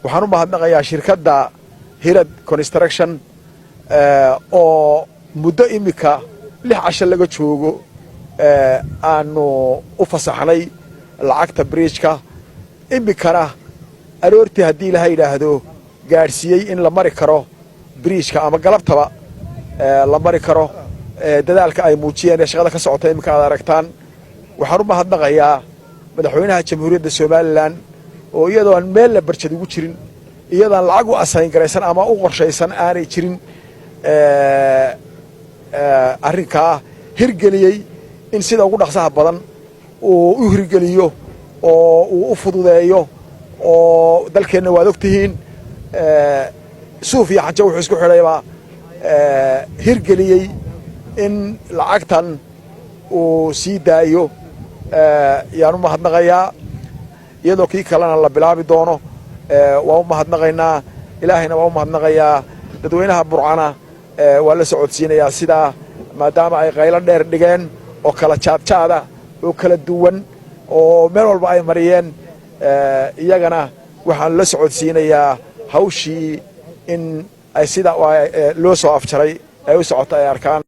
Waxaan u mahadnaqayaa shirkadda Hirad Construction oo muddo iminka 6 casho laga joogo aanu u fasaxnay lacagta bridge-ka, iminkana aroortii haddii Ilaha yidhaahdo gaadhsiiyey in la mari karo bridge-ka ama galabtaba la mari karo. Dadaalka ay muujiyeen ee shaqada ka socota iminka aad aragtaan. Waxaan u mahadnaqayaa madaxweynaha Jamhuuriyadda Somaliland oo iyadoo aan meel la budget ugu jirin, iyadoon lacag u asayn garaysan ama u qorshaysan aanay jirin, arrinkaa hirgeliyey in sida ugu dhaqsaha badan uu u hirgeliyo oo uu u fududeeyo. Oo dalkeenna waad og tihiin, suuf iyo xanjo wuxuu isku xidhaybaa hirgeliyey in lacagtan uu sii daayo. Yaan u mahadnaqayaa, iyadoo kii kalena la bilaabi doono. Waa u mahadnaqaynaa, Ilaahayna waa u mahadnaqayaa. Dadweynaha Burcana waa la socodsiinayaa sidaa, maadaama ay qaylo dheer dhigeen oo kala jaadjaada oo kala duwan oo meel walba ay mariyeen, iyagana waxaan la socodsiinayaa hawshii in ay sida loo soo afjaray ay u socoto ay arkaan.